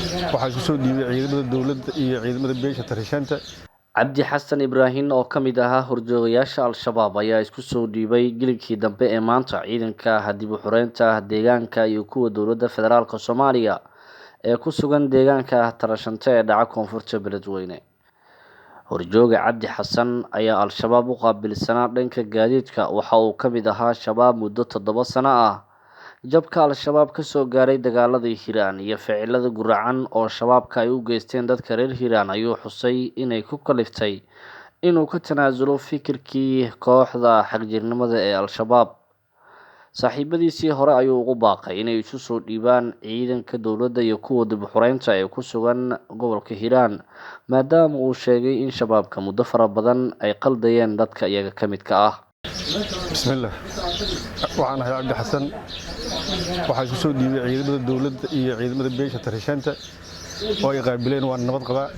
Waxaa isku soo dhiibay ciidamada dowladda iyo ciidamada beesha Tarashanta. Cabdi Xasan Ibraahim oo ka mid ahaa horjoogayaasha Al-Shabaab ayaa isku soo dhiibay gelinkii dambe ee maanta ciidanka dib u xureynta deegaanka iyo kuwa dowladda federaalka Soomaaliya ee ku sugan deegaanka Tarashante ee dhaca koonfurta Beledweyne. Horjooga Cabdi Xasan ayaa Al-Shabaab u qaabilsanaa dhanka gaadiidka. Waxa uu ka mid ahaa Shabaab muddo 7 sano ah. Jabka Al-Shabaab ka soo gaaray dagaaladii Hiiraan iyo ficilada guracan oo Shabaabka ay u geysteen dadka reer Hiiraan ayuu xusay inay ku kaliftay inuu ka tanaasulo fikirkii kooxda xagjirnimada ee Al-Shabaab. Saaxiibadiisii hore ayuu ugu baaqay inay isu soo dhiibaan ciidanka dowladda iyo kuwa dib u xureynta ee ku sugan gobolka Hiiraan, maadaama uu sheegay in Shabaabka muddo fara badan ay qaldayeen dadka iyaga ka midka ah. Bismillaah, waxaan ahay Cabdi Xasan. Waxaa isku soo dhiibay ciidamada dowladda iyo ciidamada beesha Tarashanta oo ay qaabileen. Waan nabad qabaa.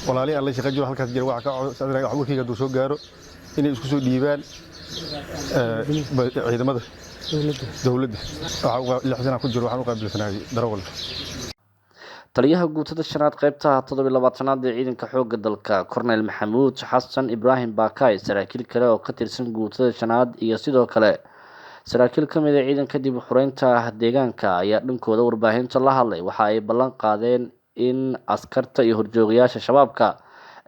Walaalihii aan la shaqo jiro halkaas jira, waxa ka codsanaya warkayga hadduu soo gaaro inay isku soo dhiibaan ciidamada dowladda. 6 sana ku jiro, waxaan u qaabilsanaayay darawal. Taliyaha guutada shanaad, qeybta 27aad ee ciidanka xoogga dalka, Korneyl Maxamuud Xasan Ibraahim Baakaay, saraakiil kale oo ka tirsan guutada shanaad iyo sidoo kale saraakiil ka mid ah ciidanka dib u xureynta deegaanka ayaa dhankooda warbaahinta la hadlay. Waxa ay ballan qaadeen in askarta iyo horjoogayaasha Shabaabka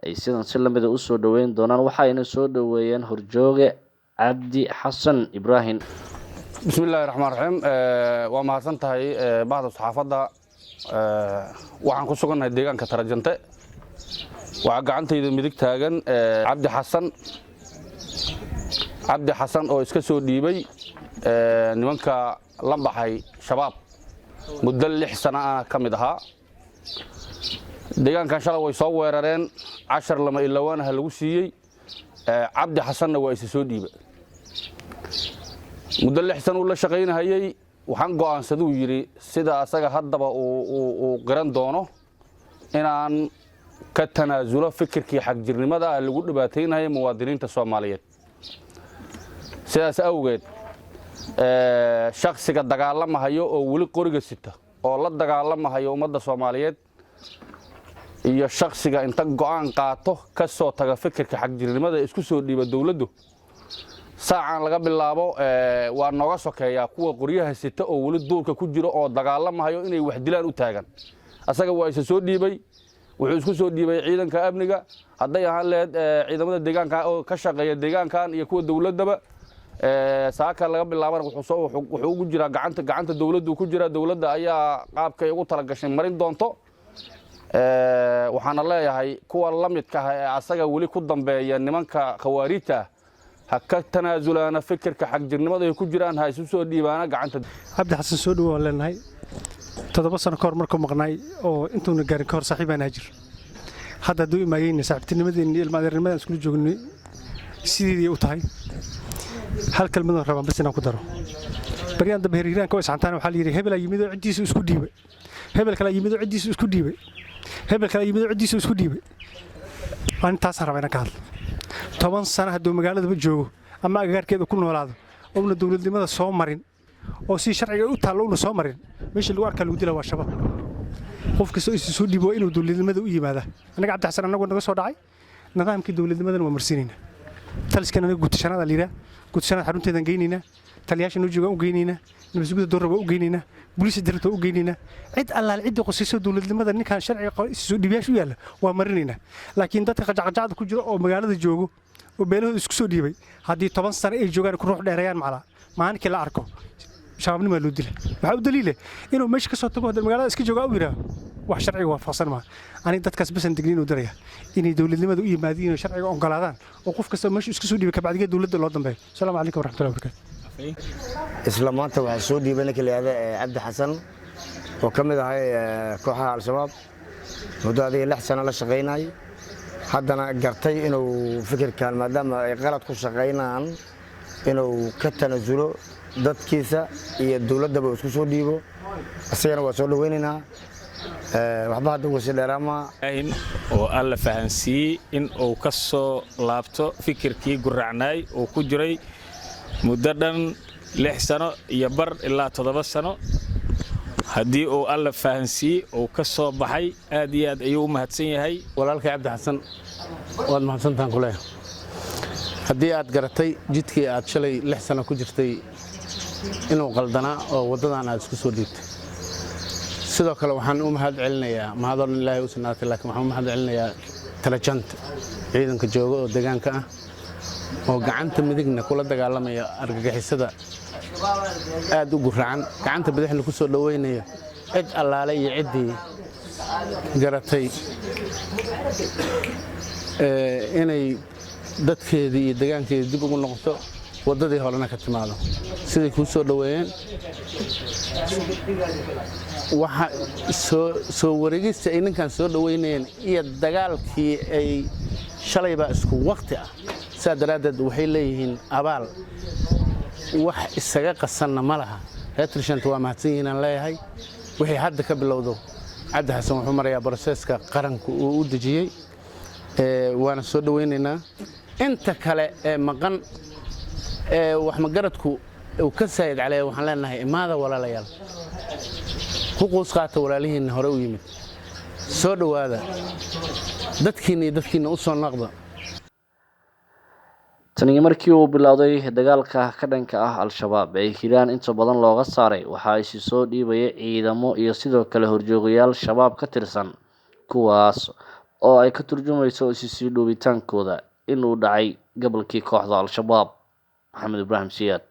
ay sidan si lamida usoo dhaweyn doonaan. Waxa ayna soo dhaweeyeen horjooge Cabdi Xasan Ibraahim. Bismillahi raxmaan raxiim. Waa mahadsan tahay bahda saxaafadda. Waxaan ku sugannahay deegaanka Tarajante. Waxaa gacantayda midig taagan Cabdi Xasan, Cabdi Xasan oo iska soo dhiibay nimanka la baxay Shabaab, muddo 6 sano ah ka mid ahaa deegaankan. Shalay way soo weerareen, cashar lama ilawaanaha lagu siiyey. Cabdi Xasanna waa isa soo dhiibay. Muddo 6 sano uu la shaqaynahayey. Waxaan go'aansaduu yidhi, sida asaga haddaba uu qiran doono, inaan ka tanaasulo fikirkii xagjirnimada ah lagu dhibaataynayay muwaadiniinta Soomaaliyeed. Sidaas awgeed, shaksiga dagaalamahayo oo weli qoriga sita oo la dagaalamahayo ummadda Soomaaliyeed iyo shaksiga inta go'aan qaato ka soo taga fikirka xagjirnimada, isku soo dhiiba dowladdu, saacan laga bilaabo waa nooga sokeeyaa kuwa qoryaha sita oo weli duurka ku jiro oo dagaalamahayo inay wax dilaan u taagan. Asaga waa isa soo dhiibay. Wuxuu isku soo dhiibay ciidanka amniga, hadday ahaan laheyd ciidamada deegaanka oo ka shaqeeya deegaankan iyo kuwa dowladdaba. Saaka laga bilaabana wuxuu ugu jiraa gacanta dowladdu ku jiraa. Dowladda ayaa qaabkay ugu talagashay marin doonto. Waxaana leeyahay, kuwa la midka ah ee asaga weli ku dambeeya nimanka khawaariijta ah, ha ka tanaasulaana fikirka xagjirnimada ay ku jiraan, ha isu soo dhiibaana gacanta. Cabdi Xasan, soo dhowo waan leenahay. 7 sano kahor markuu maqnaay oo intuuna gaarin kahor saaxiibaan ahaa jir. Hadda hadduu imaayeyna, saaxiibtinimadeenni, ilma adeernimadaan iskula joognay sideedii u tahay. Hal kelmadoon rabaan bas inaan ku daro. Baryaan dambe Hiiraanka oo isxantaan, waxaa la yidhi hebelaa yimid oo ciddiisu isku dhiibay, hebel kalaa yimid oo ciddiisu isku dhiibay, hebel kalaa yimid oo ciddiisu isku dhiibay. Intaasaan rabaa inaan ka hadlo. 10 sano hadduu magaaladaba joogo ama agagaarkeeda ku noolaado ouna dowladnimada soo marin oo si sharciga u taallo una soo marin, meesha lagu arkaa lagu dila. Waa Shabaab. Qof kastoo isu soo dhiibo waa inuu dowladnimada u yimaadaa. Annaga Cabdi Xasan annagu naga soo dhacay, nidaamkii dowladnimadana waa marsiinaynaa. Taliskan anaga gutashanaada la yidhaha, gutashanaad xarunteedaan geynaynaa, taliyaasha noo joogaan u geynaynaa, nabadsuguda doorra waa u geynaynaa, booliisa dirta waa u geynaynaa. Cid allaale ciddii qosayso dowladnimada, ninkan sharciga soo dhiibayaasha u yaalla waa marinaynaa. Laakiin dadka qajacqajacda ku jira oo magaalada joogo oo beelahooda isku soo dhiibay, haddii 10 sano ay joogaan ku ruux dheereeyaan, maclaa maalinkii la arko Shabaabnimaa loo dila. Waxaa u daliile inuu meesha ka soo tago, hadda magaalada iska joogaa u yidhaaho, wax sharciga waafaqsan maaha. Aniga dadkaas basan digniin u diraya inay dowladnimada u yimaadiin oo sharciga ogolaadaan oo qof kasta meeshu iska soo dhiibay kabacdiga dowladda loo dambeeyo. Asalaamu calaykum waraxmatullahi wabarakatu. Isla maanta waxaa soo dhiibay ninka la yidhahda Cabdi Xasan oo ka mid ahay kooxaha Al-Shabaab, muddo adiga 6 sano la shaqaynay, haddana gartay inuu fikirkan, maadaama ay qalad ku shaqaynaan, inuu ka tanasulo, dadkiisa iyo dowladdaba isku soo dhiibo. Isagana waa soo dhawaynaynaa. Waxba hadda wasi dheeraama. Oo Alla fahansiiyey in uu ka soo laabto fikirkii guracnaay uu ku jiray muddo dhan 6 sano iyo bar ilaa 7 sano. Haddii uu Alla fahansiiyey uu ka soo baxay, aad iyo aad ayuu u mahadsan yahay. Walaalkay Cabdi Xasan, waad mahadsantahan kuleeya haddii aad garatay jidkii aad shalay 6 sano ku jirtay inuu qaldanaa oo waddadan aad isku soo dhiibtay. Sidoo kale waxaan u mahad celinayaa, mahadoo dhan Ilaahay u sugnaatay, laakiin waxaan u mahad celinayaa talajanta ciidanka jooga oo deegaanka ah oo gacanta midigna kula dagaalamaya argagixisada aad u guracan, gacanta bidixna ku soo dhoweynaya cid allaale iyo ciddii garatay inay dadkeedii iyo degaankeedii dib ugu noqoto, waddadii horena ka timaado. Siday kuu soo dhoweeyeen, waxa soo wareegista ay ninkan soo dhoweynayeen iyo dagaalkii ay shalaybaa isku waqti ah. Sidaa daraaddeed waxay leeyihiin abaal wax isaga qasanna ma laha. Reer Trishant waa mahadsan yihiin aan leeyahay. Wixii hadda ka bilowdo, Cabdi Xasan wuxuu marayaa broseska qaranku uu u dejiyey, waana soo dhoweynaynaa. Inta kale ee maqan ee wax magaradku uu ka saayid caleeya, waxaan leenahay imaada walaalayaal, ku quus qaata walaalihiinna hore u yimid. Soo dhowaada, dadkiinna iyo dadkiinna u soo noqda. Taniyo markii uu bilowday dagaalka ka dhanka ah Al-Shabaab ee Hiiraan inta badan looga saaray, waxaa isi soo dhiibaya ciidamo iyo sidoo kale horjoogayaal Shabaab ka tirsan, kuwaas oo ay ka turjumayso isi sii dhuubitaankooda inuu dhacay gobolkii kooxda Al-Shabaab. Maxamed Ibraahim Siyaad.